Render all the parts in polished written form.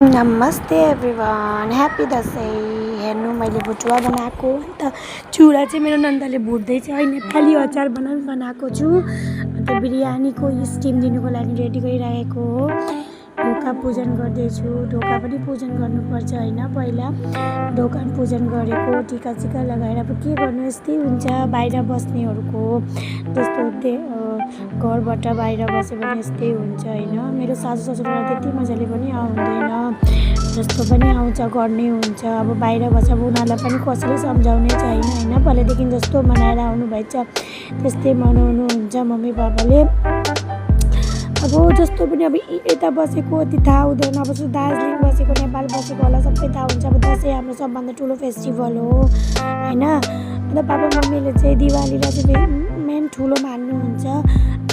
नमस्ते everyone, happy Dashain. हेर्नु मैले भुटुवा बनाएको अन्त चुरा चाहिँ मेरो नन्दले भुट्दैछ। नेपाली अचार बनाएको छु। अन्त बिरयानीको स्टिम दिनुको लागि रेडी गरिरहेको हो। ढोका पूजन गर्दैछु। ढोका पनि पूजन गर्नुपर्छ होइन। पहिला ढोका पूजन गरेको टिका लगाएर अब के गर्नु, यस्तै हुन्छ बाहिर बस्नेहरूको। जस्तो घरबाट बाहिर बस्यो भने यस्तै हुन्छ होइन। मेरो सासू ससुरालाई त्यति मजाले पनि आउँदैन, जस्तो पनि आउँछ गर्ने हुन्छ। अब बाहिर बस्छ, अब उनीहरूलाई पनि कसैले सम्झाउने छैन होइन। पहिलादेखि जस्तो मनाएर आउनुभएछ त्यस्तै मनाउनु हुन्छ मम्मी पापाले। अब जस्तो पनि अब यता बसेको यति थाहा हुँदैन। अब दार्जिलिङ बसेको, नेपाल बसेको होला सबै थाहा हुन्छ। अब दसैँ हाम्रो सबभन्दा ठुलो फेस्टिभल हो होइन। अन्त पापा मम्मीले चाहिँ दिवालीलाई चाहिँ मेन ठुलो मान्नुहुन्छ।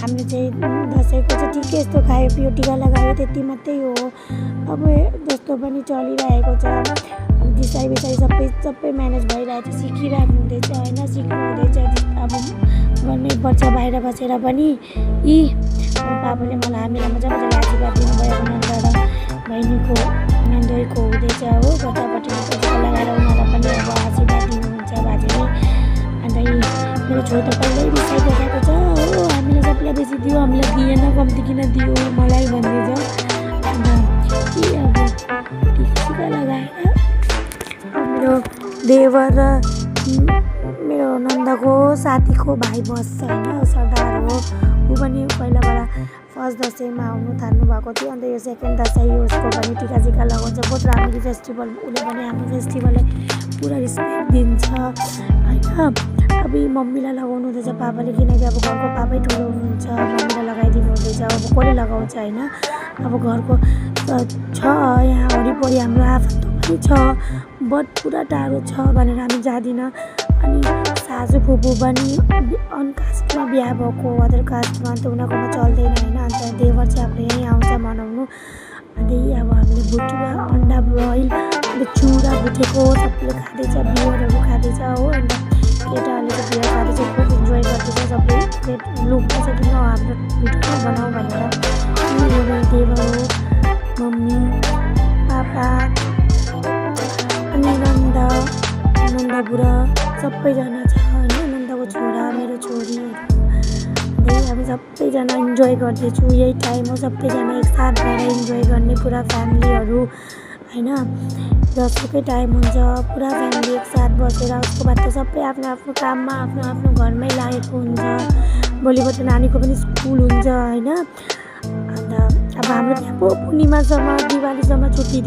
हामीले चाहिँ दसैँको चाहिँ ठिकै यस्तो खायो पियो टिका लगायो त्यति मात्रै हो। अब जस्तो पनि चलिरहेको छ। दिसाई सबै म्यानेज भइरहेको छ। सिकिराख्नु हुँदैछ होइन, सिक्नु हुँदैछ। अब गर्नैपर्छ बाहिर बसेर पनि। पापाले हामीलाई मजाले आशीर्वाद दिनुभयो। नन्द र बहिनीको नन्दोइको हुँदैछ हो। बच्चापट्टिको टिका लगाएर उनीहरूलाई पनि अब आशीर्वाद दिनुहुन्छ बाजेले। अन्त मेरो छोरी त पहिल्यै रिसाइरहेको छ हो, हामीलाई सबैलाई बेसी दियो, हामीलाई दिएन, कम्ती किन दियो मलाई भन्दैछ। अन्त अब टिका लगाएर मेरो देवर र मेरो नन्दको साथीको भाइ बस्छ होइन, सरदार हो ऊ पनि। पहिलाबाट फर्स्ट दसैँमा आउनु थाल्नु भएको थियो। अन्त यो सेकेन्ड दसैँ उसको पनि टिका लगाउँछ। बहुत राम्रो फेस्टिभल। उसले पनि हाम्रो फेस्टिभललाई पुरा रेस्पेक्ट दिन्छ होइन। अब मम्मीलाई लगाउनु हुँदैछ पापाले, किनकि अब घरको पापै ठुलो हुनुहुन्छ। मम्मीलाई लगाइदिनु हुँदैछ। अब कसले लगाउँछ होइन। अब घरको छ यहाँ वरिपरि हाम्रो आफन्त पनि छ, बट पुरा टाढो छ भनेर हामी जाँदिनँ। अनि सासू फुपू पनि अनकास्टमा बिहा भएको, अदर कास्टमा, अन्त उनीहरूकोमा चल्दैन होइन। अन्त देवर चाहिँ हाम्रो यहीँ आउँछ मनाउनु। अन्त अब हामीले भुटुवा, अन्डा बोइल, अन्त चुरा भुटेको सबैले खाँदैछ, बियरहरू खाँदैछ हो। अन्त केटाहरूले चाहिँ बियर खाँदैछ, बहुत इन्जोय गर्दैछ। सबै लुक्दैछ किन हाम्रो भिडियो बनाऊ भनेर। मेरो देवर हो, मम्मी, पापा अनि नन्द बुढा सबैजना छ होइन। नन्दको छोरा, मेरो छोरीहरू। अन्त हामी सबैजना इन्जोय गर्दैछु। यही टाइम हो सबैजना एकसाथ भएर इन्जोय गर्ने, पुरा फ्यामिलीहरू होइन। दसैँकै टाइम हुन्छ, पुरा फ्यामिली एकसाथ बसेर। उसको बाद त सबै आफ्नो आफ्नो काममा आफ्नो घरमै लागेको हुन्छ। भोलिबाट नानीको पनि स्कुल हुन्छ होइन। अन्त अब हाम्रो त्यहाँ पूर्णिमासम्म दिवालीसम्म छुट्टी